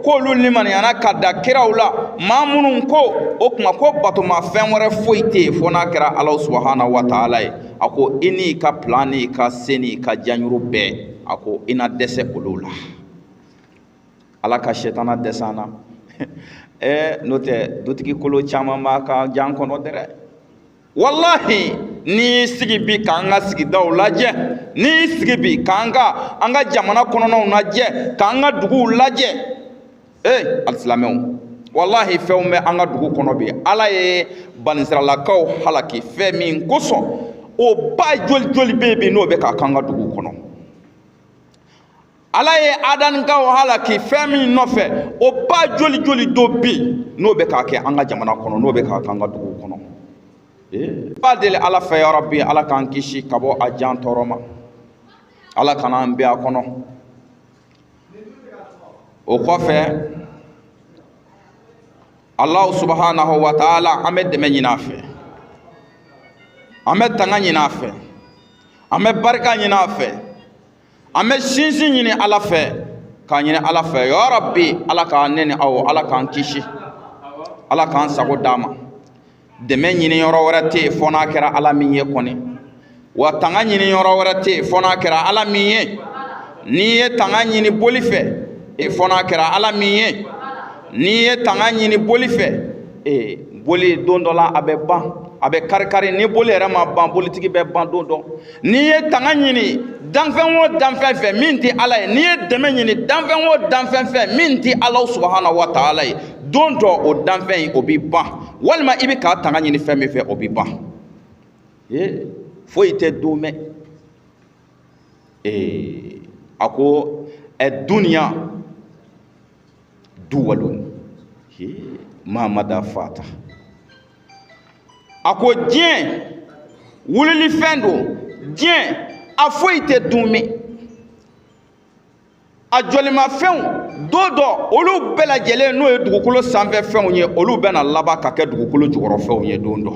k'olu limaniyana ka da kiraw la, maa minnu ko o tuma ko batomafɛn wɛrɛ foyi tɛ yen fo n'a kɛra Ala subahana wa taala ye. A ko i n'i ka plan n'i ka se n'i ka janjuru bɛɛ, a ko i na dɛsɛ olu la. Ala ka sɛtana dɛsɛ an na. N'o tɛ dutigi kolo caman b'a ka jan kɔnɔ dɛrɛ. Walahi, n'i y'i sigi bi k'an ka sigidaw lajɛ, n'i y'i sigi bi k'an ka an ka jamana kɔnɔnaw lajɛ, k'an ka duguw lajɛ, ee alisilamɛw, walahi fɛnw bɛ an ka dugu kɔnɔ bi. Ala ye banisiralakaw halaki fɛn min kosɔn, o ba joli joli bɛ yen bi n'o bɛ ka k'an ka dugu kɔnɔ. Ala ye adanikaw halaki fɛn min nɔfɛ, o ba joli joli dɔ bɛ yen n'o bɛ k'a kɛ an ka jamana kɔnɔ, n'o bɛ k'a kɛ an ka duguw kɔnɔ. B'a deli Ala fɛ, ya Rabbi, Ala k'an kisi ka bɔ a jan tɔɔrɔ ma, Ala kana an bin a kɔnɔ. O kɔfɛ, Allahu subhanahu wa ta'ala, an bɛ dɛmɛ ɲini a fɛ, an bɛ tanga ɲini a fɛ, an bɛ barika ɲini a fɛ, an bɛ sinsin ɲini Ala fɛ, k'a ɲini Ala fɛ, ya Rabbi, Ala k'an ne ni aw, Ala k'an kisi, Ala k'an sago d'a ma. Dɛmɛ ɲini yɔrɔ wɛrɛ tɛ yen fo n'a kɛra Ala min ye kɔni, wa tanga ɲini yɔrɔ wɛrɛ tɛ yen fo n'a kɛra Ala min ye. N'i ye tanga ɲini boli fɛ, fo n'a kɛra Ala min ye. N'i ye tanga ɲini boli fɛ, boli don dɔ la a bɛ ban, a bɛ kari-kari. Ni boli yɛrɛ ma ban, bolitigi bɛ ban don dɔ. N'i ye tanga ɲini danfɛn o danfɛn fɛ min tɛ Ala ye, n'i ye dɛmɛ ɲini danfɛn o danfɛn fɛ min tɛ Ala subahana wa taala ye, don dɔ o danfɛn in o bɛ ban, walima i bɛ k'a tanga ɲini fɛn min fɛ, o bɛ ban. Foyi tɛ don mɛn. A ko duniya duwalun mamada fata. A ko diɲɛ wulilifɛn don, diɲɛ a foyi tɛ dunmi, a jɔlimafɛnw don dɔ olu bɛɛ lajɛlen n'o ye dugukolo sanfɛ fɛnw ye, olu bɛna laban ka kɛ dugukolo jukɔrɔfɛnw ye don dɔ.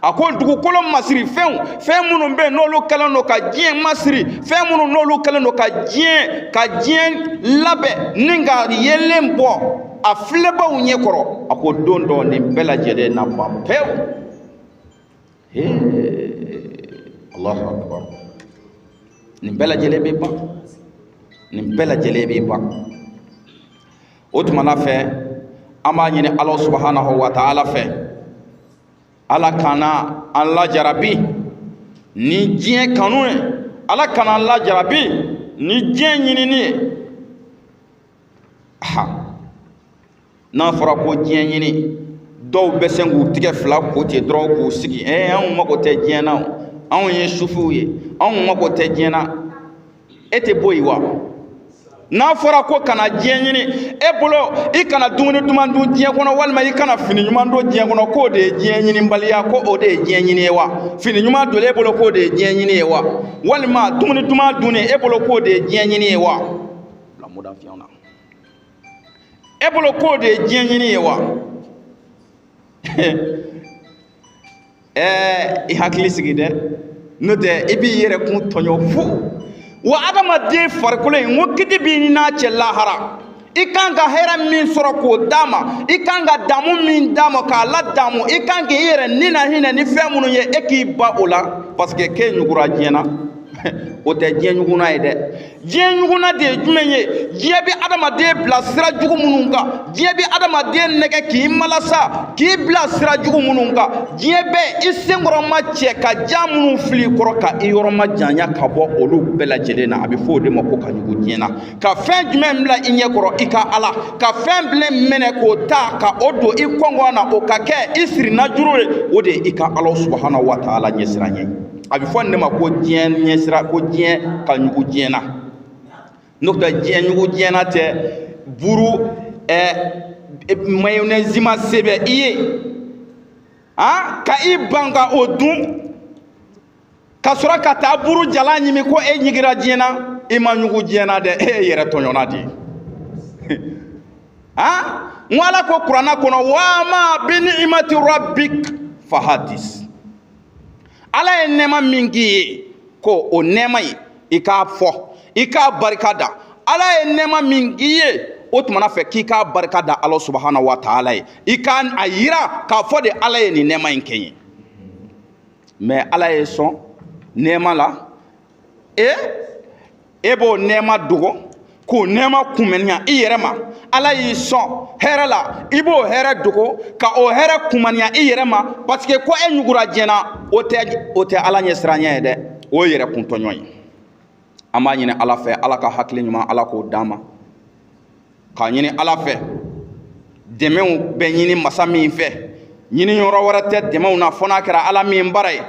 A ko dugukolo masiri fɛnw, fɛn minnu bɛ yen n'olu kɛlen don ka diɲɛ masiri, fɛn minnu n'olu kɛlen don ka diɲɛ labɛn ni ka yeelen bɔ a filɛbaw ɲɛkɔrɔ, a ko don dɔ nin bɛɛ lajɛlen na ban pewu. Allahu akbar, nin bɛɛ lajɛlen bɛ ban, nin bɛɛ lajɛlen bɛ ban. O tuma na fɛ, an b'a ɲini Ala subahanahu wa taala fɛ, Ala kana an lajarabi ni diɲɛ kanu ye, Ala kana an lajarabi ni diɲɛ ɲinini ye. Ha, n'a fɔra ko diɲɛ ɲini, dɔw bɛ se k'u tigɛ fila ko ten dɔrɔn k'u sigi. Anw mago tɛ diɲɛ na, anw ye sufiw ye, anw mago tɛ diɲɛ na. E tɛ bɔ yen wa? N'a fɔra ko kana diɲɛ ɲini, e bolo i kana dumuni duman dun diɲɛ kɔnɔ, walima i kana fini ɲuman don diɲɛ kɔnɔ, k'o de ye diɲɛ ɲinibaliya, ko o de ye diɲɛ ɲini ye wa? Fini ɲuman donlen e bolo, k'o de ye diɲɛ ɲini ye wa? Walima dumuni duman dunni, e bolo k'o de ye diɲɛ ɲini ye wa? Bila modan fiɲɛw na, e bolo k'o de ye diɲɛ ɲini ye wa? I hakili sigi dɛ, n'o tɛ i b'i yɛrɛ kun tɔɲɔ fu wa. Adamaden farikolo in, n ko kiti b'i n'a cɛ lahara. I kan ka hɛrɛ min sɔrɔ k'o d'a ma, i kan ka damu min d'a ma k'a ladamu, i kan k'i yɛrɛ ni na hinɛ ni fɛn minnu ye, e k'i ba o la, parce que k'e ɲugura diɲɛ na. O tɛ diɲɛ ɲugunna ye dɛ. Diɲɛ ɲugunna de ye jumɛn ye? Diɲɛ bɛ adamaden bila sira jugu minnu kan, diɲɛ bɛ adamaden nɛgɛ k'i malasa k'i bila sira jugu minnu kan, diɲɛ bɛ i senkɔrɔma cɛ ka ja minnu fili i kɔrɔ ka i yɔrɔ ma janya ka bɔ olu bɛɛ lajɛlen na, a bɛ fɔ o de ma ko ka ɲugu diɲɛ na. Ka fɛn jumɛn bila i ɲɛ kɔrɔ i ka Ala ka fɛn bilen minɛ k'o ta ka o don i kɔngɔ na, o ka kɛ i sirinna juru ye, o de ye i ka Ala subahana wa taala ɲɛsiran ye. A bɛ fɔ nin de ma ko diɲɛ ɲɛsira, ko diɲɛ ka ɲugu diɲɛ na. N'o tɛ diɲɛ ɲugu diɲɛ na tɛ. Buru mayonnaise ma se bɛ i ye, han, ka i ban ka o dun ka sɔrɔ ka taa buru jalan ɲimi ko e ɲigira diɲɛ na, i ma ɲugu diɲɛ na dɛ, e yɛrɛ tɔɲɔna de. Han, n ko Ala ko kuranna kɔnɔ: wa ma bi ni'imati rabbik fahadis. Ala ye nɛɛma min k'i ye, ko o nɛɛma in i k'a fɔ, i k'a barika da. Ala ye nɛɛma min k'i ye, O tuma na fɛ k'i k'a barika da Ala subahana wa taala ye, i k'a a yira k'a fɔ de Ala ye nin nɛɛma in kɛ n ye. Mais Ala ye sɔn nɛɛma la, e b'o nɛɛma dogo k'o nɛɛma kunmɛniya i yɛrɛ ma. Ala y'i sɔn hɛrɛ la, i b'o hɛrɛ dogo ka o hɛrɛ kunmaniya i yɛrɛ ma, parce que ko e ɲugura diɲɛ na, o tɛ Ala ɲɛsiranɲɛ ye dɛ, o ye yɛrɛ kuntɔɲɔ ye. An b'a ɲini Ala fɛ, Ala ka hakili ɲuman, Ala k'o d'an ma. K'a ɲini Ala fɛ, dɛmɛw bɛ ɲini masa min fɛ, ɲini yɔrɔ wɛrɛ tɛ dɛmɛw na fo n'a kɛra Ala min bara ye,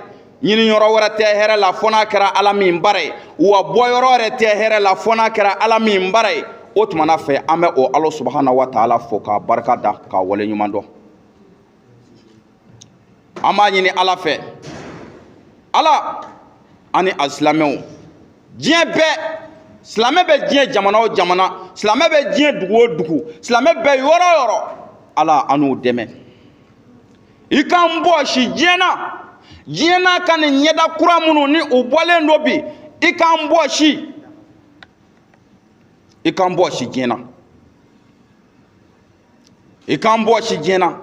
ɲini yɔrɔ wɛrɛ tɛ hɛrɛ la fo n'a kɛra Ala min bara ye, wa bɔ yɔrɔ wɛrɛ tɛ hɛrɛ la fo n'a kɛra Ala min bara ye. O tuma na fɛ, an bɛ o Ala subahana wa taala fo k'a barika da, k'a wale ɲuman dɔn. An b'a ɲini Ala fɛ, Ala ani a silamɛw diɲɛ bɛɛ, silamɛ bɛ diɲɛ jamana o jamana, silamɛ bɛ diɲɛ dugu o dugu, silamɛ bɛ yɔrɔ o yɔrɔ, Ala an n'u dɛmɛ, i k'an bɔsi diɲɛ na, diɲɛ n'a ka nin ɲɛda kura minnu ni u bɔlen don bi, i k'an bɔsi, i k'an bɔsi diɲɛ na, i k'an bɔsi diɲɛ na.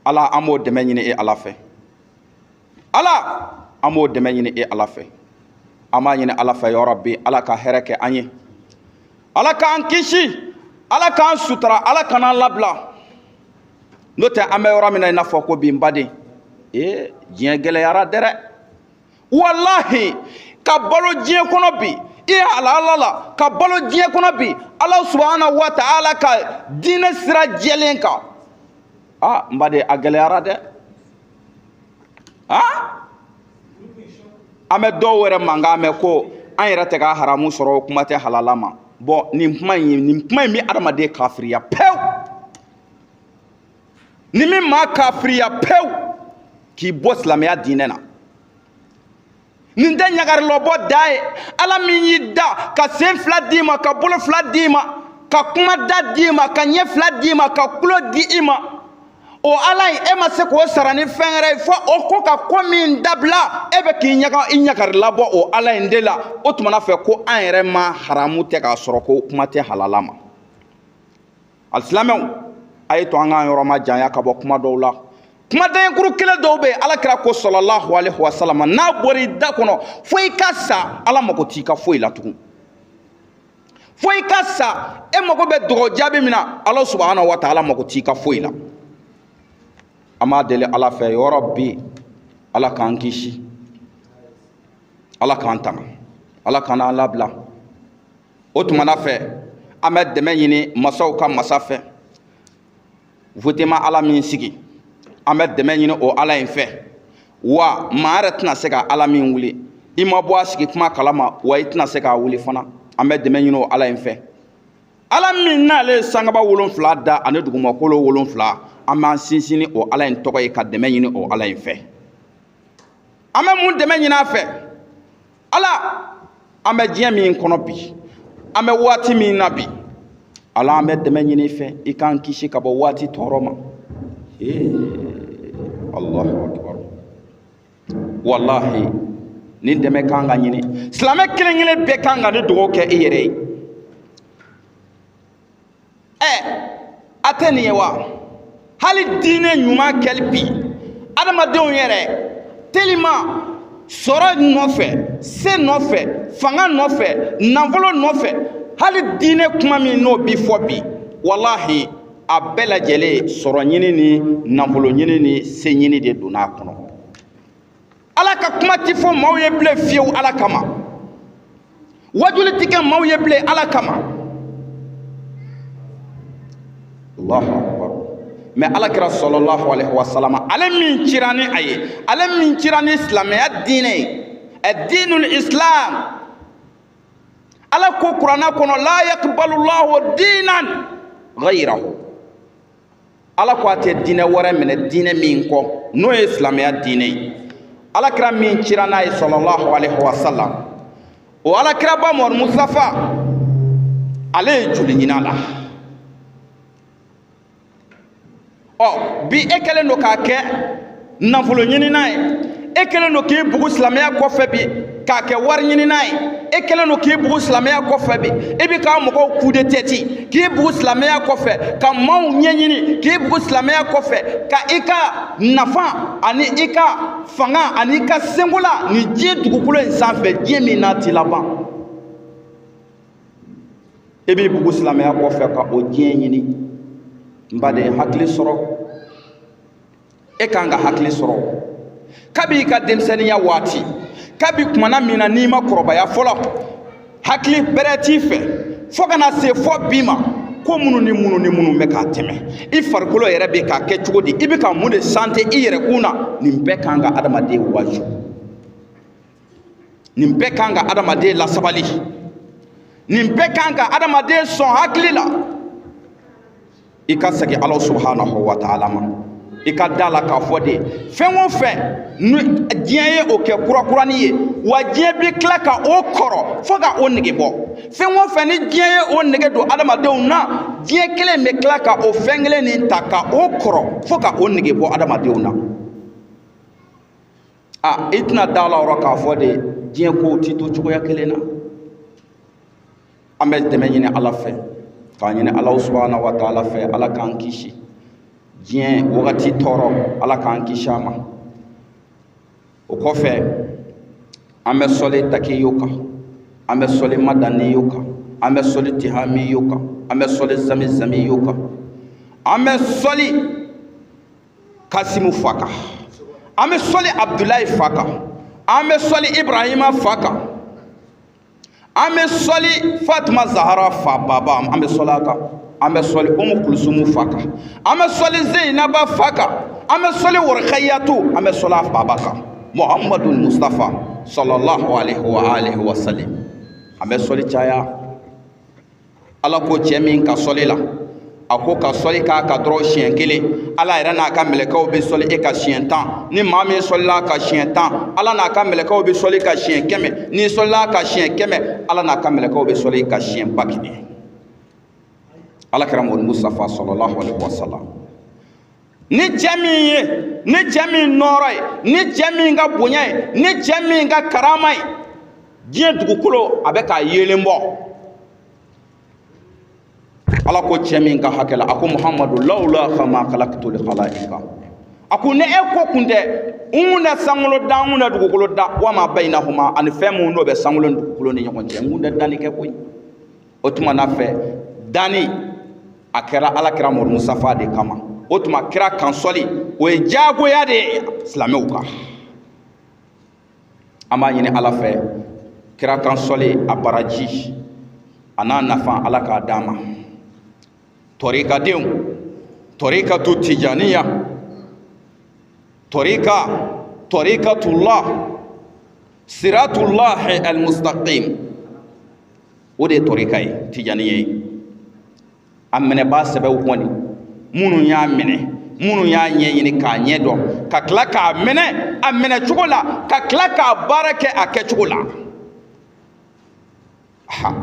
Ala, an b'o dɛmɛ ɲini e Ala fɛ. Ala, an b'o dɛmɛ ɲini e Ala fɛ. An b'a ɲini Ala fɛ, yɔrɔ bi, Ala ka hɛrɛ kɛ an ye, Ala k'an kisi, Ala k'an sutura, Ala kan'an labila. N'o tɛ, an bɛ yɔrɔ min na i n'a fɔ ko bi, n baden, ee, diɲɛ gɛlɛyara dɛrɛ. Walahi, ka balo diɲɛ kɔnɔ bi, i ye ala ala la ka balo diɲɛ kɔnɔ bi, Ala subahana wa taala ka diinɛ sira jɛlen kan, ah, n baden, a gɛlɛyara dɛ. Ah, an bɛ dɔw yɛrɛ mankan mɛn ko an yɛrɛ tɛ ka haramu sɔrɔ, o kuma tɛ halala ma. Bɔn, nin kuma in bɛ adamaden kafiriya pewu. Ni min maa kafiriya pewu k'i bɔ silamɛya diinɛ na, nin tɛ ɲagarilɔbɔ da ye. Ala min y'i da ka sen fila d'i ma, ka bolo fila d'i ma, ka kuma da d'i ma, ka ɲɛ fila d'i ma, ka tulo di i ma, o Ala in, e ma se k'o sara ni fɛn wɛrɛ ye fo o ko ka ko min dabila, e bɛ k'i ɲaga i ɲagari labɔ o Ala in de la. O tuma na fɛ ko an yɛrɛ ma haramu tɛ k'a sɔrɔ, ko kuma tɛ halala ma. Alisilamɛw, a ye to an k'an yɔrɔ ma janya ka bɔ kuma dɔw la. Kumadenkuru kelen dɔw bɛ yen, Ala kira ko sɔlɔlahu alaihi wa sallam, n'a bɔra i da kɔnɔ fo i ka sa, Ala mako t'i ka foyi la tugun. Fo i ka sa, e mago bɛ dugawu jaabi min na, Ala subahana wa taala mako t'i ka foyi la. An b'a deli Ala fɛ, yɔrɔ bi, Ala k'an kisi, Ala k'an tanga, Ala k'an labila. O tuma na fɛ, an bɛ dɛmɛ ɲini masaw ka masa fɛ, votema Ala min sigi, an bɛ dɛmɛ ɲini o Ala in fɛ. Wa maa yɛrɛ tɛna se ka Ala min wuli, i ma bɔ a sigi kuma kalama, wa i tɛna se k'a wuli fana. An bɛ dɛmɛ ɲini o Ala in fɛ, Ala min n'ale ye sankaba 7 da ani dugumakolo 7. An b'an sinsin ni o Ala in tɔgɔ ye ka dɛmɛ ɲini o Ala in fɛ. An bɛ mun dɛmɛ ɲini a fɛ? Ala, an bɛ diɲɛ min kɔnɔ bi, an bɛ waati min na bi, Ala, an bɛ dɛmɛ ɲini i fɛ, i k'an kisi ka bɔ waati tɔɔrɔ ma. Ee, Allahu akbar! Walahi, ni dɛmɛ kan ka ɲini, silamɛ kelen kelen bɛɛ kan ka ni dugawu kɛ i yɛrɛ ye. Ɛ, a tɛ nin ye wa? Hali diinɛ ɲuman kɛli bi, adamadenw yɛrɛ teliman sɔrɔ nɔfɛ, se nɔfɛ, fanga nɔfɛ, nafolo nɔfɛ, hali diinɛ kuma min n'o bi fɔ bi, walahi, a bɛɛ lajɛlen sɔrɔ ɲini ni nafolo ɲini ni se ɲini de donna a kɔnɔ. Ala ka kuma ti fɔ maaw ye bilen fiyewu Ala kama, wajuli ti kɛ maaw ye bilen Ala kama. Allahu akbar! Mais Ala kira sɔlɔlahu alaihi wasallam, ale min cira ni a ye, ale min cira ni silamɛya diinɛ ye, dinul islam, Ala ko Kuranna kɔnɔ: la yakbalu llahu dinan ghayrahu. Ala ko a tɛ diinɛ wɛrɛ minɛ diinɛ min kɔ, n'o ye silamɛya diinɛ ye. Ala kira min cira n'a ye sɔlɔlahu alaihi wasallam, o Ala kiraba Muhammadu Mustafa, ale ye joli ɲini a la. Ɔ, bi e kɛlen don k'a kɛ nafolo ɲinina ye, e kɛlen don k'i bugu silamɛya kɔfɛ bi. K'a kɛ wari ɲinina ye. E kɛlen don k'i bugu silamɛya kɔfɛ bi, e bɛ ka mɔgɔw coup de tête, k'i bugu silamɛya kɔfɛ ka maaw ɲɛɲini, k'i bugu silamɛya kɔfɛ ka i ka nafa ani i ka fanga ani i ka senkola nin diɲɛ dugukolo in sanfɛ, diɲɛ min n'a ti laban. E b'i bugu silamɛya kɔfɛ ka o diɲɛ ɲini. N baden, hakili sɔrɔ. E kan ka hakili sɔrɔ kabi i ka denmisɛnninya waati, kabi kumana min na n'i ma kɔrɔbaya fɔlɔ, hakili bɛrɛ t'i fɛ, fo ka na se fɔ bi ma, ko minnu ni minnu ni minnu bɛ k'a tɛmɛ, i farikolo yɛrɛ bɛ k'a kɛ cogo di, i bɛ ka mun de sante i yɛrɛ kun na, nin bɛɛ kan ka adamaden waaju, nin bɛɛ kan ka adamaden lasabali, nin bɛɛ kan ka adamaden sɔn hakili la. I ka segin Ala subhanahu wa ta'ala ma, i ka da la k'a fɔ de, fɛn o fɛn ni diɲɛ ye o kɛ kurakurani ye, wa diɲɛ bɛ tila ka o kɔrɔ fo ka o nege bɔ. Fɛn o fɛn ni diɲɛ ye o nege don adamadenw na, diɲɛ kelen bɛ tila ka o fɛn kelen nin ta ka o kɔrɔ fo ka o nege bɔ adamadenw na. A i tɛna da la yɔrɔ k'a fɔ de, diɲɛ kow ti to cogoya kelen na. An bɛ dɛmɛ ɲini Ala fɛ, k'a ɲini Ala subahana wa taala fɛ, Ala k'an kisi diɲɛ wagati tɔɔrɔ, Ala k'an kisi a ma. O kɔfɛ, an bɛ sɔli takiyo kan, an bɛ sɔli madaniyo kan, an bɛ sɔli tihamiyo kan, an bɛ sɔli zamizamiyo kan, an bɛ sɔli kasimu fa kan, an bɛ sɔli abdulayi fa kan, an bɛ sɔli ibrahima fa kan, an bɛ sɔli fatima zahara fa baba, an bɛ sɔli a kan, an bɛ sɔli umu kulusumu fa kan, an bɛ sɔli zeyinaba fa kan, an bɛ sɔli warikayatu, an bɛ sɔli a baba kan, muhammadu mustafa sallallahu alaihi wa alihi wa sallam. An bɛ sɔli caya. Ala ko cɛ min ka sɔli la, a ko ka sɔli k'a ka dɔrɔn siɲɛ kelen, Ala yɛrɛ n'a ka mɛlɛkɛw bɛ sɔli e ka siɲɛ 10. Ni maa min sɔlila ka siɲɛ 10, Ala n'a ka mɛlɛkɛw bɛ sɔli ka siɲɛ 100. N'i sɔlila ka siɲɛ 100, Ala n'a ka mɛlɛkɛw bɛ sɔli ka siɲɛ 1000. Ala kɛra Muhammadu Mustafa sallallahu alaihi wa sallam. Ni cɛ min ye, ni cɛ min nɔɔrɔ ye, ni cɛ min ka bonya ye, ni cɛ min ka karama ye, diɲɛ dugukolo a bɛ k'a yeelen bɔ. Ala ko cɛ min ka hakɛ la, a ko Muhammadu lawula kama khalaqtul khalaika, a ko ni e ko kun tɛ, n kun tɛ sankolo da, n kun tɛ dugukolo da, wa ma bayinahuma, ani fɛn minnu n'o bɛ sankolo ni dugukolo ni ɲɔgɔn cɛ, n kun tɛ danni kɛ koyi. O tuma na fɛ, danni a kɛra Ala kira Muhammadu Mustafa de kama. O tuma kira kan sɔli, o ye diyagoya de ye silamɛw kan. An b'a ɲini Ala fɛ, kira kan sɔli a baraji a n'a nafa, Ala k'a d'an ma. Tɔrikadenw, tɔrikatu tijaniya, tɔrika, tɔrikatullah, siratulahi almustaqim, o de ye tɔrika ye, tijaniya ye. A minɛbaa sɛbɛw kɔni, minnu y'a minɛ, minnu y'a ɲɛɲini k'a ɲɛ dɔn, ka tila k'a minɛ a minɛ cogo la, ka tila k'a baara kɛ a kɛcogo la, ha,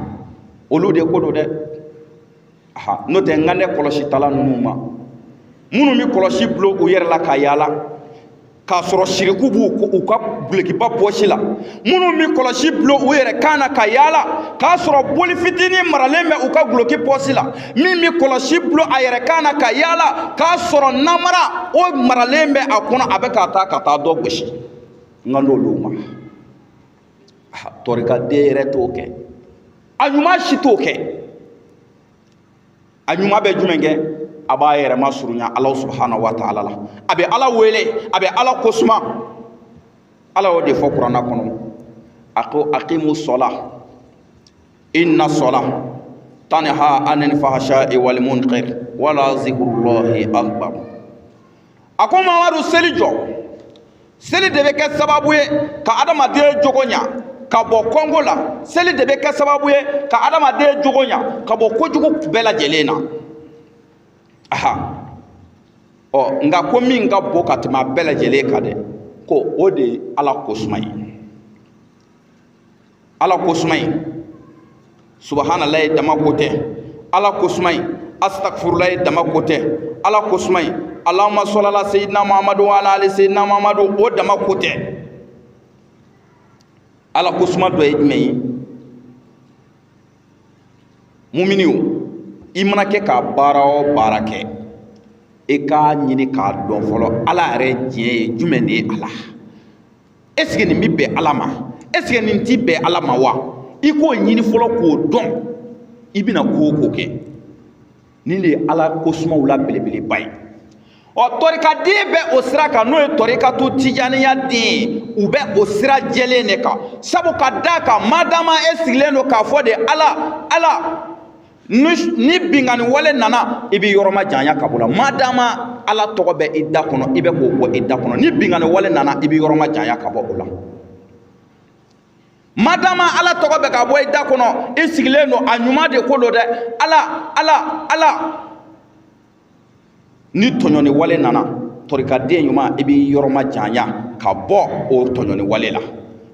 olu de ko don dɛ. Ha, n'o tɛ n ka ne kɔlɔsitala ninnu ma, minnu bɛ kɔlɔsi bulon u yɛrɛ la ka yaala k'a sɔrɔ siriku b'u u ka dulokiba pɔsi la, minnu bɛ kɔlɔsi bulon u yɛrɛ kan na ka yaala k'a sɔrɔ boli fitinin maralen bɛ u ka duloki pɔsi la, min bɛ kɔlɔsi bulon a yɛrɛ kan na ka yaala k'a sɔrɔ namara o maralen bɛ a kɔnɔ, a bɛ ka taa ka taa dɔ gosi, n ka n'olu ma. Tɔrikaden yɛrɛ t'o kɛ, a ɲuman si t'o kɛ. A ɲuman bɛ jumɛn kɛ? A b'a yɛrɛ masurunya Ala subahana wa taala la, a bɛ Ala wele, a bɛ Ala kosuma. Ala y'o de fɔ kuranna kɔnɔ, a ko aqimu sɔla inna sɔla tanha anil fahsha'i wal munkar wala zikrullahi akbar. A ko Mamadu, seli jɔ, seli de bɛ kɛ sababu ye ka adamaden jogo ɲa ka bɔ kɔngo la, seli de bɛ kɛ sababu ye ka adamaden jogo ɲa ka bɔ kojugu bɛɛ lajɛlen na. Aha, ɔ nka ko min ka bon ka tɛmɛ a bɛɛ lajɛlen kan dɛ, ko o de ye Ala kosuma ye. Ala kosuma ye subahanallahi dama ko tɛ, Ala kosuma ye astagfirullahi dama ko tɛ, Ala kosuma ye Allahumma salli ala sayyidina Muhammadu wa ala ali sayyidina Muhammadu o dama ko tɛ. Ala ko suma dɔ ye jumɛn ye? Mumini o, i mana kɛ ka baara o baara kɛ, i k'a ɲini k'a dɔn fɔlɔ Ala yɛrɛ diɲɛ ye jumɛn de ye a la. Est ce que nin bɛ bɛn Ala ma? Est ce que nin ti bɛn Ala ma wa? I k'o ɲini fɔlɔ k'o dɔn, i bɛna ko o ko kɛ. Nin de ye Ala ko sumaw la belebeleba ye. Ɔ, tɔrikaden bɛ o sira kan, n'o ye tɔrikatu tijaniya den ye, u bɛ o sira jɛlen de kan. Sabu ka d'a kan, madama e sigilen don k'a fɔ de Ala, Ala, ni binkanni wale nana, i bɛ yɔrɔ majanya ka bɔ la. Madama Ala tɔgɔ bɛ i da kɔnɔ, i bɛ k'o bɔ i da kɔnɔ, ni binkanni wale nana, i bɛ yɔrɔ majanya ka bɔ o la. Madama Ala tɔgɔ bɛ ka bɔ i da kɔnɔ, i sigilen don a ɲuman de ko don dɛ, Ala, Ala, Ala. Ni tɔɲɔni wale nana, tɔrikaden ɲuman, i b'i yɔrɔ majanya ka bɔ o tɔɲɔni wale la.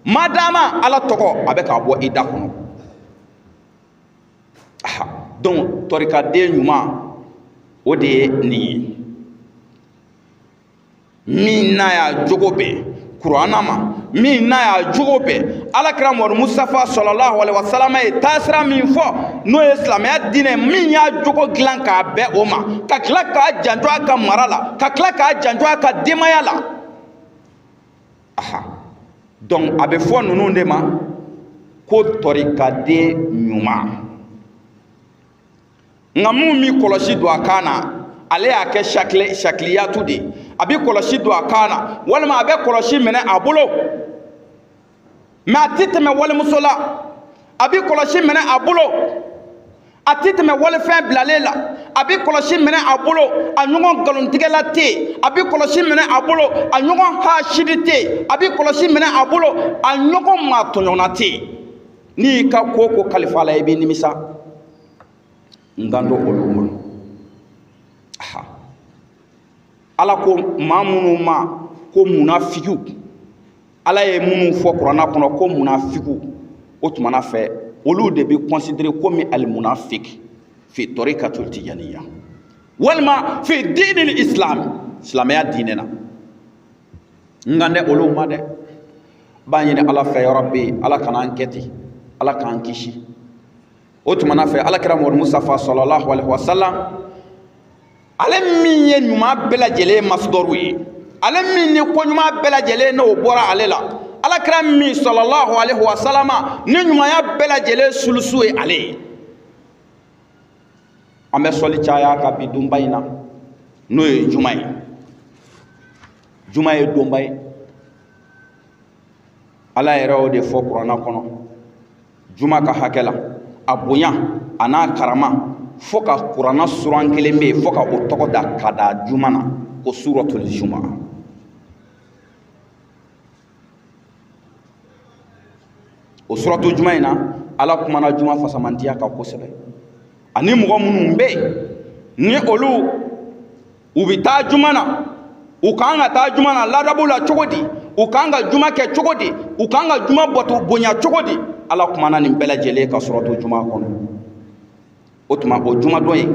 Madama Ala tɔgɔ a bɛ ka bɔ i da kɔnɔ. Aha, donc tɔrikaden ɲuman, o de ye nin ye. Min n'a y'a jogo bɛn kuranna ma, min n'a y'a jogo bɛn Alakira Muhamadu Mustafa sallallahu alaihi wasallam ye taasira min fɔ, n'o ye silamɛya diinɛ, min y'a jogo dilan k'a bɛn o ma, ka tila k'a janto a ka mara la, ka tila k'a janto a ka denbaya la. Aha, donc a bɛ fɔ ninnu de ma ko tɔrikaden ɲuman. Nka mun b'i kɔlɔsi don a kan na, ale y'a kɛ sakiliyatu de ye. A bɛ kɔlɔsi don a kan na, walima a bɛ kɔlɔsi minɛ a bolo, mɛ a tɛ tɛmɛ walimuso la. A bɛ kɔlɔsi minɛ a bolo, a tɛ tɛmɛ walifɛn bilalen la. A bɛ kɔlɔsi minɛ a bolo, a ɲɔgɔn nkalontigɛla tɛ yen. A bɛ kɔlɔsi minɛ a bolo, a ɲɔgɔn hasidi tɛ yen. A bɛ kɔlɔsi minɛ a bolo, a ɲɔgɔn maa tɔɲɔna tɛ yen. N'i y'i ka ko ko kalifa la, i b'i nimisa. N kan to olu ma. Aha, Ala ko maa minnu ma ko munafigiw, Ala ye minnu fɔ kuranna kɔnɔ ko munafigiw, o tuma na fɛ, olu de bɛ considérer komi alimunafiki fi tɔrikatul tijaniya, walima fi diinil islam, silamɛya diinɛ na. N kan tɛ olu ma dɛ. B'a ɲini Ala fɛ, yɔrɔ bɛ yen, Ala kana an kɛ ten, Ala k'an kisi. O tuma na fɛ, Alakira Muhamadu Mustafa sallallahu alaihi wasallam, ale min ye ɲuman bɛɛ lajɛlen masudɔru ye, ale min ni ko ɲuman bɛɛ lajɛlen n'o bɔra ale la, Alakira min sallallahu alaihi wasallam ni ɲumanya bɛɛ lajɛlen sulusu ye ale ye. An bɛ sɔli caya ka bi donba in na, n'o ye juma ye. Juma ye donba ye, Ala yɛrɛ y'o de fɔ kuranna kɔnɔ, juma ka hakɛ la, a bonya a n'a karama, fo ka kuranna suran kelen bɛ yen, fo ka o tɔgɔ da ka da juma na ko suratul juma. O suratu juma in na, Ala kumana juma fasamantiya kan kosɛbɛ, ani mɔgɔ minnu bɛ yen ni olu u bɛ taa juma na, u kan ka taa juma na ladabu la cogo di, u kan ka juma kɛ cogo di, u kan ka juma bato bonya cogo di. Ala kumana nin bɛɛ lajɛlen ka suratu juma kɔnɔ. O tuma, o juma don ye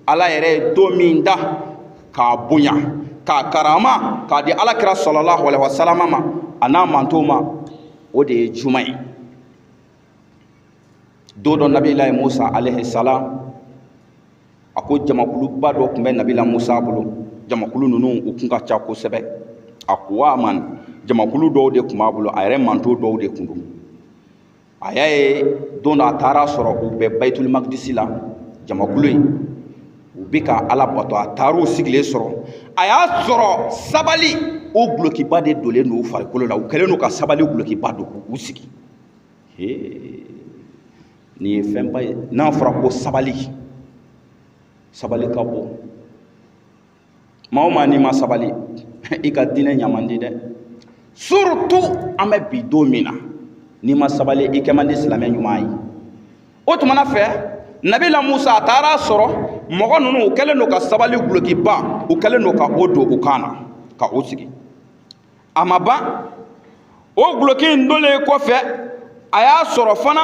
Ala yɛrɛ ye don min da k'a bonya, k'a karama, k'a di Ala kira sallallahu alaihi wasallam ma, a n'a mantow ma, o de ye juma ye. Don dɔ, Nabilayi Musa alayhi salam, a ko jamakuluba dɔ tun bɛ Nabila Musa bolo. Jamakulu ninnu, u kun ka ca kosɛbɛ. A ko wa man jamakulu dɔw de tun b'a bolo, a yɛrɛ manto dɔw de tun don. A y'a ye don dɔ, a taara sɔrɔ u bɛ Bayitul Makidisi la, jamakulu in, u bɛ ka Ala bato. A taar'u sigilen sɔrɔ, a y'a sɔrɔ sabali o gulokiba de donnen don u farikolo la. U kɛlen don ka sabali gulokiba don k'u sigi. Nin ye fɛnba ye. N'a fɔra ko sabali, sabali ka bon. Maa o maa n'i ma sabali, i ka diinɛ ɲa man di dɛ. Surtout an bɛ bi don min na, n'i ma sabali, i kɛ man di silamɛ ɲuman ye. O tuma na fɛ, Nabila Musa, a taara sɔrɔ mɔgɔ ninnu, u kɛlen don ka sabali gulokiba, u kɛlen don ka o don u kan na ka o sigi. A ma ban, o guloki in donlen kɔfɛ, a y'a sɔrɔ fana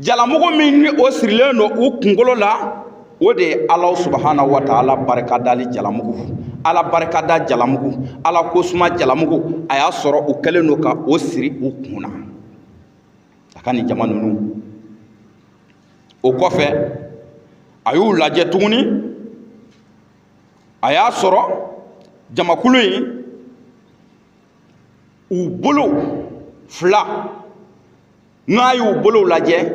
jalamugu min ni o sirilen don u kunkolo la, o de ye Ala subahana wa taala barikadali jalamugu, Ala barikada jalamugu, Ala kosuma jalamugu. A y'a sɔrɔ u kɛlen don ka o siri u kun na. A ka nin jama ninnu, o kɔfɛ a y'u lajɛ tuguni, a y'a sɔrɔ jamakulu in u bolo fila, n'a y'u bolo lajɛ,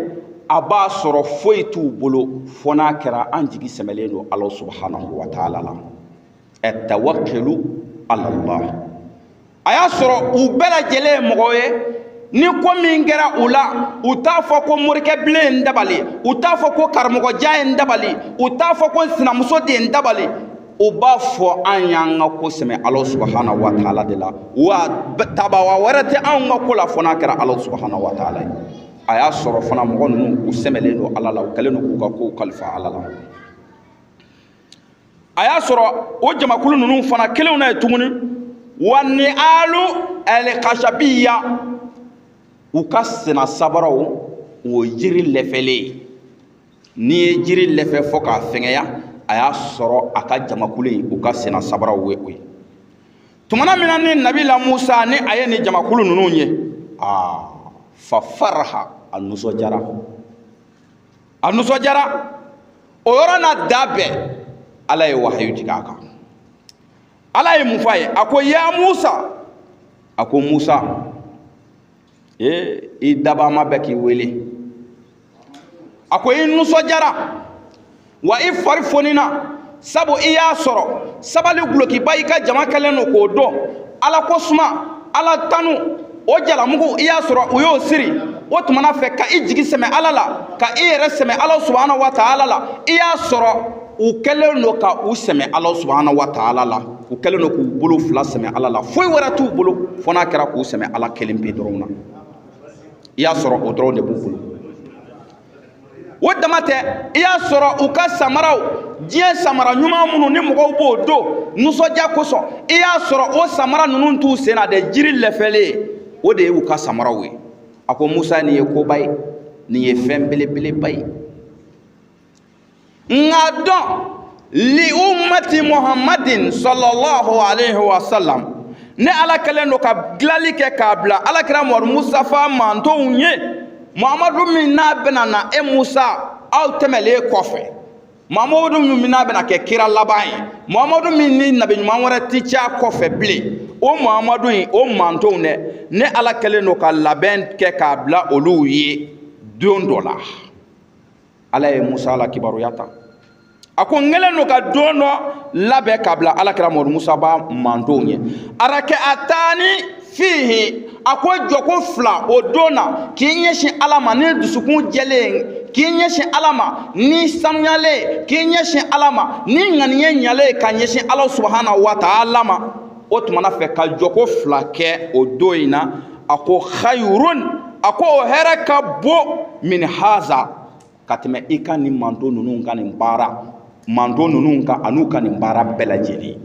a b'a sɔrɔ foyi t'u bolo fo n'a kɛra an jigi sɛmɛlen don Ala subhanahu wa taala la, atawakkilu ala Allah. A y'a sɔrɔ u bɛɛ lajɛlen ye mɔgɔ ye, ni ko min kɛra u la, u t'a fɔ ko morikɛ bilen ye n dabali, u t'a fɔ ko karamɔgɔjan ye n dabali, u t'a fɔ ko sinamuso de ye n dabali. U b'a fɔ an y'an ka ko sɛmɛ Ala subahana wa taala de la, wa tabawa wɛrɛ tɛ anw ka ko la fo n'a kɛra Ala subahana wa taala ye. A y'a sɔrɔ fana mɔgɔ ninnu, u sɛmɛlen don Ala la, u kɛlen don k'u ka kow kalifa Ala la. A y'a sɔrɔ o jamakulu ninnu fana kelenw na ye tuguni, wa ni alu ɛlikasabiya, u ka senna sabaraw, o jiri lɛfɛlen ye. N'i ye jiri lɛfɛ fɔ k'a fɛngɛya, a y'a sɔrɔ a ka jamakulu in, u ka senna sabaraw ye o ye. Tumana min na ni Nabila Musa ni a ye nin jamakulu ninnu ye, aa, fa faraha, a nisɔndiyara, a nisɔndiyara. O yɔrɔ n'a da bɛɛ, Ala ye wahayu jigin a kan. Ala ye mun fɔ a ye? A ko: ya Musa, a ko Musa, ee, i dabama bɛ k'i wele. A ko i nisɔndiyara wa i fari fonina, sabu i y'a sɔrɔ sabali gulokiba i ka jama kɛlen don k'o dɔn. Ala ko suma, Ala tanu, o jalamugu, i y'a sɔrɔ u y'o siri. O tumana fɛ ka i jigi sɛmɛ Ala la, ka i yɛrɛ sɛmɛ Ala subahana wa taala la. I y'a sɔrɔ u kɛlen don ka u sɛmɛ Ala subahana wa taala la, u kɛlen don k'u bolo fila sɛmɛ Ala la, foyi wɛrɛ t'u bolo fo n'a kɛra k'u sɛmɛ Ala kelen pe dɔrɔn na. I y'a sɔrɔ o dɔrɔn de b'u bolo. O dama tɛ, i y'a sɔrɔ u ka samaraw, diɲɛ samara ɲuman minnu ni mɔgɔw b'o don nisɔndiya kosɔn, i y'a sɔrɔ o samara ninnu t'u sen na dɛ, jiri lɛfɛlen, o de y'u ka samaraw ye. A ko: Musa, nin ye koba ye, nin ye fɛn belebeleba ye. Nka dɔn li ummati Muhammadin sallallahu alaihi wa sallam, ne Ala kɛlen don ka dilanli kɛ k'a bila Alakira Muhamadu Mustafa mantonw ye, Muhamadu min n'a bɛna na e Musa aw tɛmɛlen kɔfɛ, Muhamadu min n'a bɛna kɛ kira laban ye, Muhamadu min ni nabi ɲuman wɛrɛ ti cɛ a kɔfɛ bilen, o Muhamadu in, o mantonw dɛ, ne Ala kɛlen don ka labɛn kɛ k'a bila olu ye don dɔ la. Ala ye Musa la kibaruya ta, a ko n kɛlen don ka don dɔ labɛn k'a bila Alakira Mamadu Musa ba mantonw ye. Arake a taani fihi, a ko jɔko fila o don na, k'i ɲɛsin Ala ma ni dusukun jɛlen, k'i ɲɛsin Ala ma ni sanuyalen, k'i ɲɛsin Ala ma ni ŋaniye ɲalen, ka ɲɛsin Ala subahana wa taala ma. O tumana fɛ ka jɔko fila kɛ o don in na, a ko khayrun, a ko o hɛrɛ ka bon, min haza, ka tɛmɛ i ka nin manton ninnu ka nin baara, manton ninnu ka an'u ka nin baara bɛɛ lajɛlen.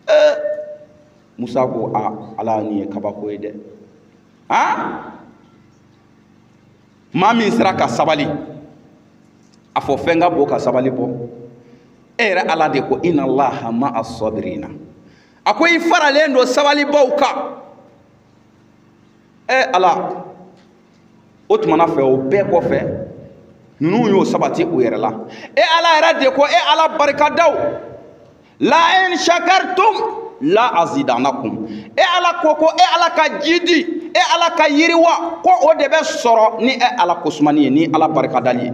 Ee, Musa ko: a, Ala, nin ye kabako ye dɛ. Han, maa min sera ka sabali, a fɔ fɛn ka bon ka sabali bɔ. E yɛrɛ Ala de ko: inna Allaha ma'a sabirina. A ko i faralen don sabalibaw kan. E Ala, o tumana fɛ, o bɛɛ kɔfɛ, ninnu y'o sabati u yɛrɛ la. E Ala yɛrɛ de ko: e Ala barikadaw, la in shakartum la azidanakum. E Ala ko ko e Ala ka jidi, e Ala ka yiriwa, ko o de bɛ sɔrɔ ni e Ala kosumani ye, ni Ala barikadali ye.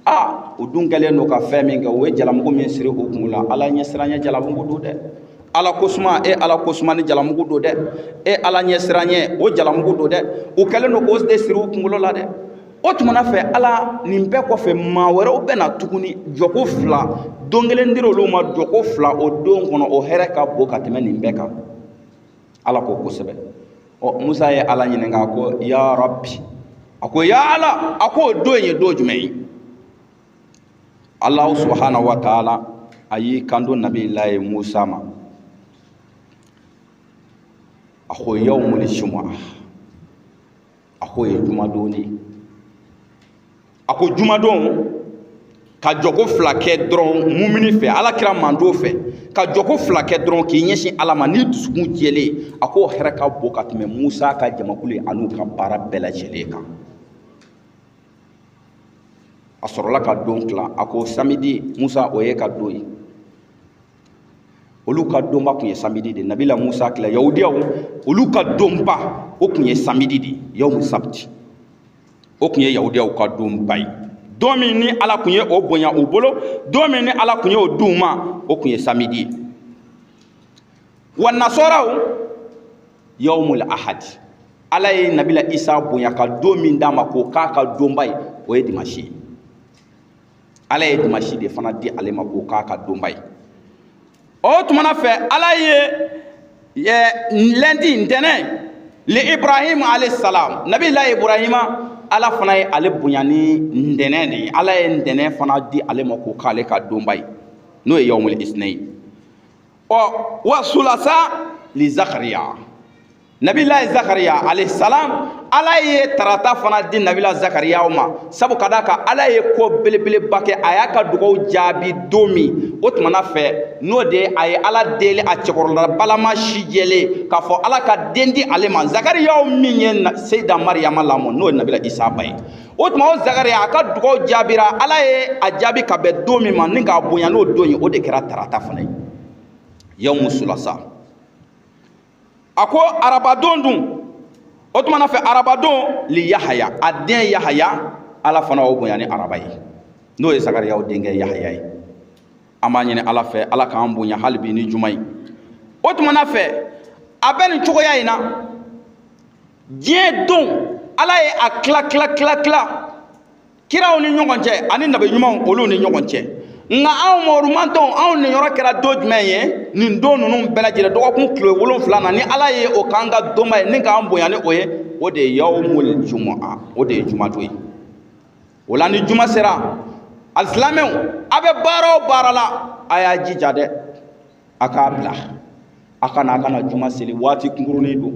A o dun kɛlen don ka fɛn min kɛ, o ye jalamugu min siri u kun la, Ala ɲɛsiranɲɛ jalamugu don dɛ. Ala kosuma, e Ala kosuma ni jalamugu don dɛ. E Ala ɲɛsiranɲɛ, o jalamugu don dɛ. U kɛlen don k'o de siri u kunkolo la dɛ. O tumana fɛ, Ala, nin bɛɛ kɔfɛ, maa wɛrɛw bɛ na tuguni, jɔko fila, don kelen dira olu ma, jɔko fila o don kɔnɔ, o hɛrɛ ka bon ka tɛmɛ nin bɛɛ kan. Ala ko kosɛbɛ. Ɔ, Musa ye Ala ɲininka ko: ya Rabbi, a ko ya Ala, a ko o don ye don jumɛn ye? Allahu subhanahu wa ta'ala a y'i kanto Nabilayi Musa ma, a ko: yawmul jumu'a, a ko ye jumadon de ye. A ko jumadon, ka jɔko fila kɛ dɔrɔn mumini fɛ, Ala kira mando fɛ, ka jɔko fila kɛ dɔrɔn k'i ɲɛsin Ala ma ni dusukun jɛlen, a k'o hɛrɛ ka bon ka tɛmɛ Musa ka jamakulu ye an'u ka baara bɛɛ lajɛlen kan. A sɔrɔla ka don tila, a ko samedi, Musa, o ye ka don ye. Olu ka donba tun ye samedi de. Nabila Musa tile, yahudiyaw olu ka donba o tun ye samedi de, yawmu sabti, o tun ye yahudiyaw ka donba ye. Don min ni Ala tun ye o bonya u bolo, don min ni Ala tun ye o d'u ma, o tun ye samedi ye. Wa nasɔraw, yawmul ahad, Ala ye Nabila Isa bonya ka don min d'a ma k'o k'a ka donba ye, o ye dimanche ye. Ala ye dimanche de fana di ale ma k'o k'a ka donba ye. O tumana fɛ, Ala ye lundi, ntɛnɛn, li Ibrahim alayhi salam, Nabila Ibrahima, Ala fana ye ale bonya ni ntɛnɛn de ye. Ala ye ntɛnɛn fana di ale ma k'o k'ale ka donba ye, n'o ye yawmul isnain. Ɔ wa sulasa li Zakariya, Nabila Zakariya alayhi salam, Ala ye tarata fana di Nabila Zakariya ma, sabu ka d'a kan Ala ye ko belebeleba kɛ, a y'a ka dugawu jaabi don min, o tumana fɛ, n'o de ye a ye Ala deli a cɛkɔrɔba balama si jɛlen k'a fɔ Ala ka den di ale ma. Zakariya min ye Seyida Mariyama lamɔ, n'o ye Nabila Isa ba ye, o tuma o Zakariya a ka dugawu jaabira, Ala ye a jaabi ka bɛn don min ma ni k'a bonya n'o don ye, o de kɛra tarata fana ye, yawmu sulasa. A ko arabadon dun, o tuma na fɛ, arabadon li Yahaya, a den Yahaya, Ala fana y'o bonya ni araba ye, n'o ye Zakariyaw denkɛ Yahaya ye. An b'a ɲini Ala fɛ, Ala k'an bonya hali bi ni juma ye. O tuma na fɛ, a bɛ nin cogoya in na. Diɲɛ don, Ala ye a tila tila tila tila kiraw ni ɲɔgɔn cɛ ani nabi ɲumanw olu ni ɲɔgɔn cɛ. Nka anw mɔgɔrumantɔw, anw niyɔrɔ kɛra don jumɛn ye? Nin don ninnu bɛɛ lajɛlen, dɔgɔkun tile 7 na, ni Ala ye o k'an ka donba ye ni k'an bonya ni o ye, o de ye yawmul jumu'a, o de ye jumadon ye. O la, ni juma sera, alisilamɛw, a bɛ baara o baara la, a y'a jija dɛ, a k'a bila, a kana juma seli. Waati kunkurunin don.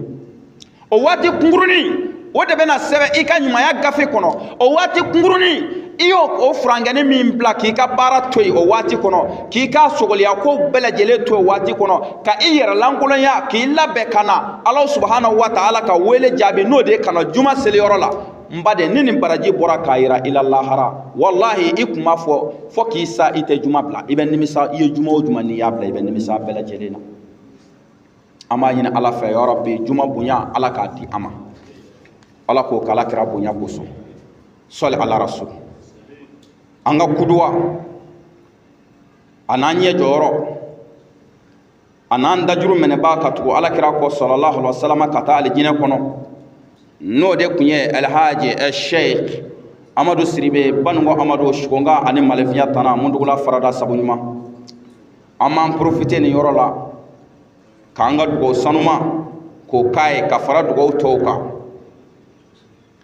O waati kunkurunin o de bɛna sɛbɛn i ka ɲumanya gafe kɔnɔ. O waati kunkurunin, i y'o o furankɛni min bila k'i ka baara to yen o waati kɔnɔ, k'i ka sogoliya ko bɛɛ lajɛlen to yen o waati kɔnɔ, ka i yɛrɛ lankolonya, k'i labɛn ka na Ala subahana wa taala ka wele jaabi, n'o de ye ka na juma seliyɔrɔ la. N baden, ni nin baraji bɔra k'a yira i la lahara, walahi, i kun b'a fɔ fɔ k'i sa, i tɛ juma bila. I bɛ nimisa. I ye juma o juma n'i y'a bila, i bɛ nimisa bɛɛ lajɛlen na. An b'a ɲini Ala fɛ, ya Rabbi, juma bonya, Ala k'a di an ma. Ala k'o k'Ala kira bonya kosɔn, sɔli ala rasul. An ka kuduwa a n'an ɲɛ jɔyɔrɔ a n'an dajuru minɛbaa ka tugu Ala kira kɔ sallallahu alaihi wasallam ka taa alijinɛ kɔnɔ, n'o de tun ye Alhaji Sheikh Amadu Siribe Banunkɔ Amadu Sukonka ani Malefiya Tana Mundugula Farada sabu ɲuman. An b'an profiter nin yɔrɔ la k'an ka dugawu sanuma k'o k'a ye ka fara dugawu tɔw kan.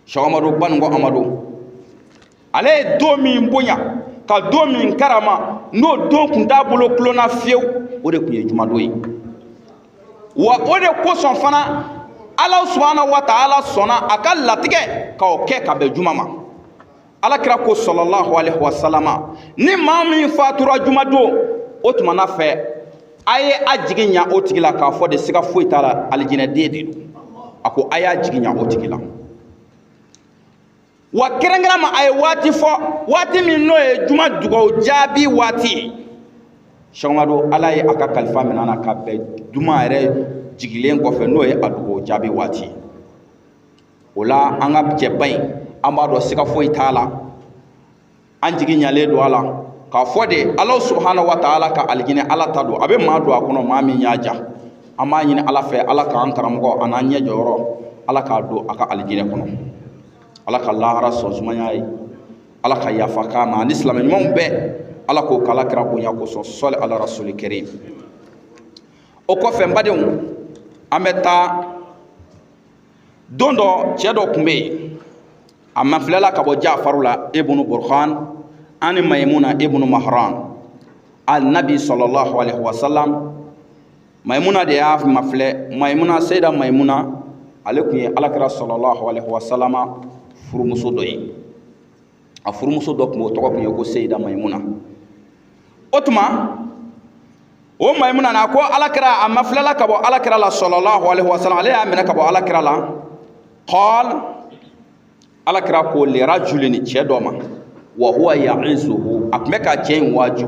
Cheikh Amadu Banunkɔ Amadu, ale ye don min bonya ka don min karama, n'o don tun t'a bolo tulonna fiyewu, o de tun ye jumadon ye. Wa o de kosɔn fana, Ala subahana wa taala sɔnna a ka latigɛ k'o kɛ ka bɛn juma ma. Ala kira ko sallallahu alaihi wa sallama, ni maa min fatura jumadon, o tuma na fɛ, a ye a jigi ɲa o tigi la k'a fɔ de siga foyi t'a la, alijinɛden de don. A ko a y'a jigi ɲa o tigi la. Wa kɛrɛnkɛrɛn ma, a ye waati fɔ, waati min n'o ye juma dugawu jaabi waati ye. Sɔgɔmado, Ala ye a ka kalifa minɛ na ka bɛn juma yɛrɛ jigilen kɔfɛ, n'o ye a dugawu jaabi waati ye. O la, an ka cɛba in, an b'a dɔn siga foyi t'a la, an jigi ɲalen don a la k'a fɔ de Ala subahana wa taala ka alijinɛ, Ala ta don, a bɛ maa don a kɔnɔ maa min y'a ja. An b'a ɲini Ala fɛ, Ala k'an karamɔgɔ a n'an ɲɛ jɔyɔrɔ, Ala k'a don a ka alijinɛ kɔnɔ. Ala ka lahara sɔn sumaya ye, Ala ka yafa k'a ma ani silamɛ ɲumanw bɛɛ. Ala k'o k'Ala kira bonya kosɔn, sɔli ala rasuli karim. O kɔfɛ, n badenw, an bɛ taa. Don dɔ, cɛ dɔ tun bɛ yen, a mafilɛla ka bɔ Jafaru la ibnu Burkhan ani Maimuna ibnu Mahran al nabi sallallahu alaihi wasallam. Maimuna de y'a mafilɛ. Maimuna, Seyida Maimuna, ale tun ye Alakira sallallahu alaihi wasallam furumuso dɔ ye. A furumuso dɔ tun b'o tɔgɔ tun ye ko Seyida Maimuna. O tuma, o Maimuna na ko Alakira, a mafilɛla ka bɔ Alakira la sallallahu alaihi wasallam, ale y'a minɛ ka bɔ Alakira la. Qal, Alakira ko li rajulin, cɛ dɔ ma. Wa huwa ya'izuhu, a tun bɛ ka cɛ in waaju,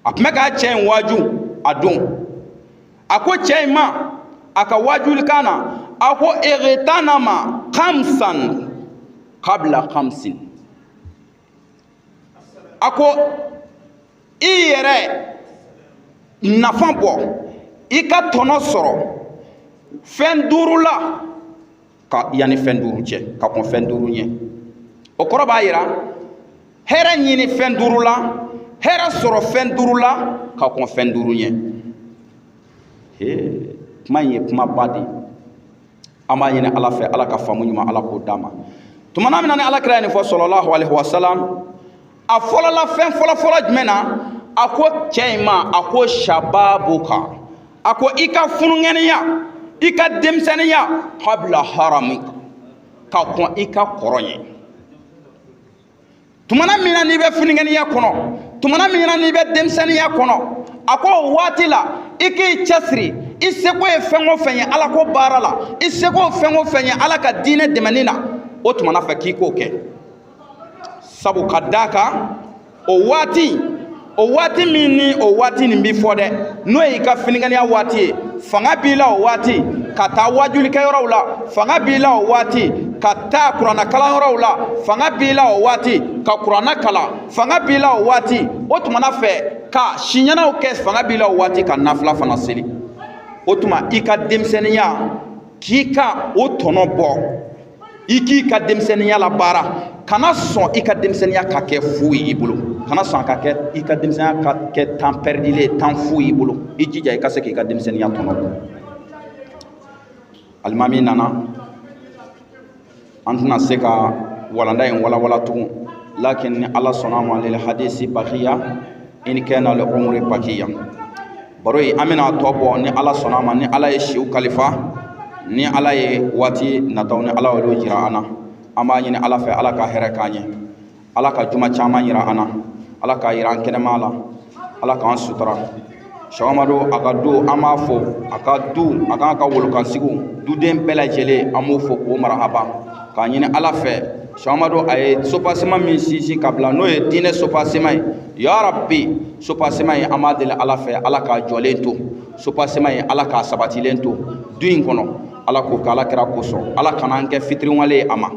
a tun bɛ ka cɛ in waaju a don. A ko cɛ in ma a ka waajulikan na, a ko igtanama khamsan qabla khamsin, a ko i yɛrɛ nafa bɔ, i ka tɔnɔ sɔrɔ fɛn duuru la ka yanni fɛn duuru cɛ, ka kɔn fɛn duuru ɲɛ. O kɔrɔ b'a yira hɛrɛ ɲini fɛn duuru la, hɛrɛ sɔrɔ fɛn duuru la ka kɔn fɛn duuru ɲɛ. He, kuma in ye kumaba de ye. An b'a ɲini Ala fɛ, Ala ka faamu ɲuman Ala k'o d'a ma. Tuma min na ni Ala kira ye nin fɔ sɔlɔlahu alayhi wa salam, a fɔlɔla fɛn fɔlɔfɔlɔ jumɛn na? A ko cɛ in ma, a ko shababuka, a ko i ka funuŋɛniya, i ka denmisɛnninya, qabla haramika, ka kɔn i ka kɔrɔ ɲɛ. Tumana min na n'i bɛ funuŋɛniya kɔnɔ, tumana min na n'i bɛ denmisɛnninya kɔnɔ, a ko o waati la i k'i cɛsiri, i seko ye fɛn o fɛn ye Ala ko baara la, i seko fɛn o fɛn ye Ala ka diinɛ dɛmɛni na, o tumana fɛ k'i k'o kɛ. Sabu ka d'a kan o waati, o waati min ni o waati nin b'i fɔ dɛ, n'o y'i ka finiŋɛniya waati ye, fanga b'i la o waati ka taa waajulikɛyɔrɔw la, fanga b'i la o waati ka taa kuranna kalanyɔrɔw la, fanga b'i la o waati ka kuranna kalan, fanga b'i la o waati, o tumana fɛ ka siɲɛnaw kɛ, fanga b'i la o waati ka nafila fana seli. O tuma i ka denmisɛnninya k'i ka o tɔnɔ bɔ, i k'i ka denmisɛnninya labaara, kana sɔn i ka denmisɛnninya ka kɛ fu ye i bolo, kana sɔn a ka kɛ i ka denmisɛnninya ka kɛ temps perdu ye, temps fu y'i bolo. I jija i ka se k'i ka denmisɛnninya tɔnɔ bɔ. Alimami nana, an tɛna se ka walanda in walawala tugun, lakin ni Ala sɔnna ma, lil hadisi bakiya in kana li umri bakiya. Baro in an bɛna tɔ bɔ ni Ala sɔnna ma, ni Ala ye siw kalifa, ni Ala ye waati nataw ni Ala y'olu jira an na. An b'a ɲini Ala fɛ, Ala ka hɛrɛ k'an ye, Ala ka juma caman jira an na, Ala k'a jira an kɛnɛma la, Ala k'an sutura. Sɔgɔmadu a ka du, an b'a fo a ka du, a k'an ka wolokansigiw duden bɛɛ lajɛlen, an b'o fo k'o marahaba, k'a ɲini Ala fɛ. Sɔgɔmadu a ye sopasima min sinsin ka bila, n'o ye diinɛ sopasima ye, ya Rabbi, sopasima in an b'a deli Ala fɛ, Ala k'a jɔlen to, sopasima in Ala k'a sabatilen to du in kɔnɔ, Ala k'o kɛ Ala kira kosɔn, Ala kana an kɛ fitiriwale ye a ma,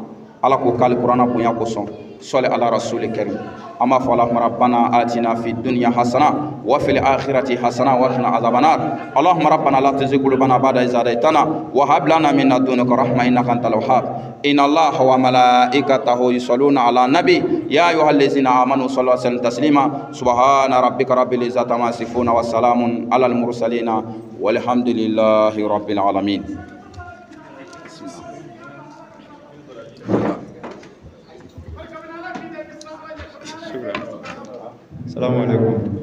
Ala k'o k'ale kuranna bonya kosɔn. Sɔli ala rasuli karim. An b'a fɔ Allahumma rabbana atina fi dunya hasana wa fil akhirati hasana wa qina adhaban nar. Allahumma rabbana la tuzigh qulubana ba'da idh hadaytana wa hab lana min ladunka rahma innaka antal wahhab. Inna Allaha wa malaikatahu yusalluna ala nabi ya ayyuhallazina amanu sallu alayhi wa sallimu taslima. Subhana rabbika rabbil izzati amma yasifuna wa salamun alal mursalina walhamdulillahi rabbil alamin. Assalamu alaikum.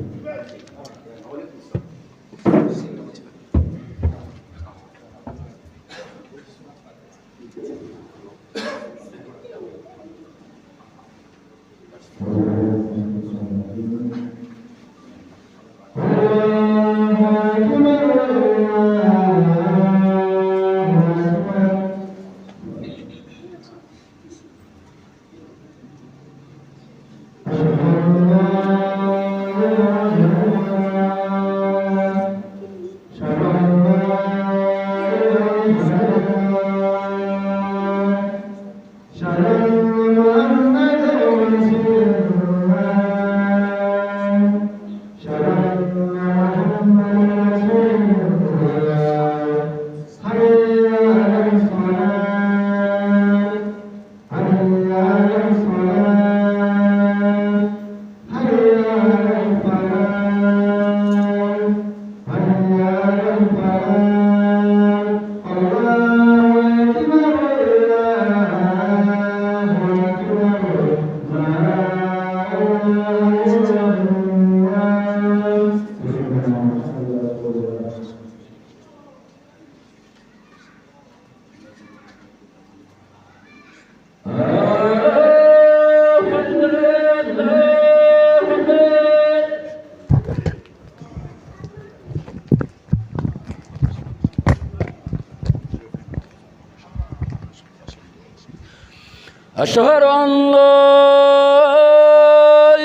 أشهد أن لا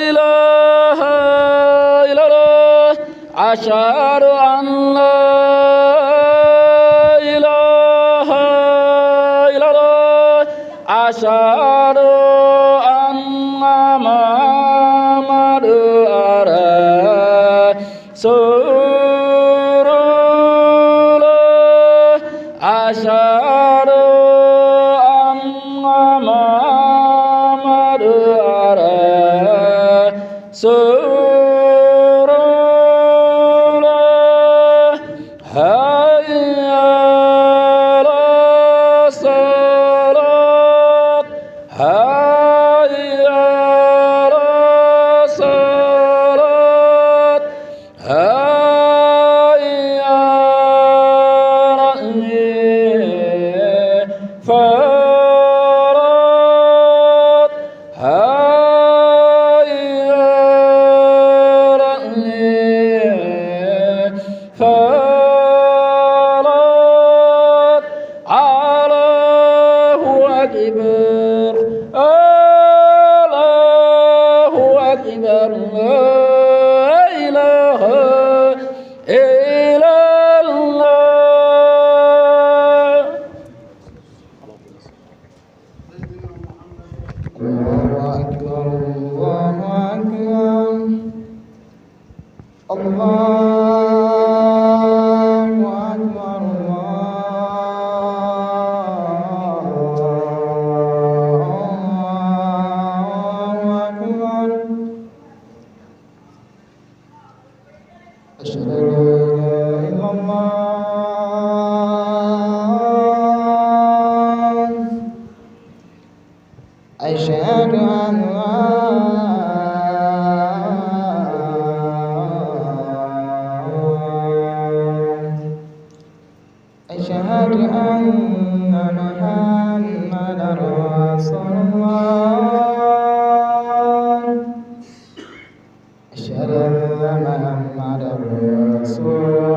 إله إلا الله أشهد أن لا إله إلا الله أشهد أن محمدا رسول الله أشهد أن محمدا رسول الله حي على الصلاة حي على الصلاة حي على الفلاح حي على الفلاح الله أكبر الله أكبر لا إله إلا الله. الله أكبر الله أكبر الله أكبر الله أكبر أشهد أن لا إله إلا الله أشهد أن لا أشهد أن محمدا رسول الله أشهد أن محمدا رسول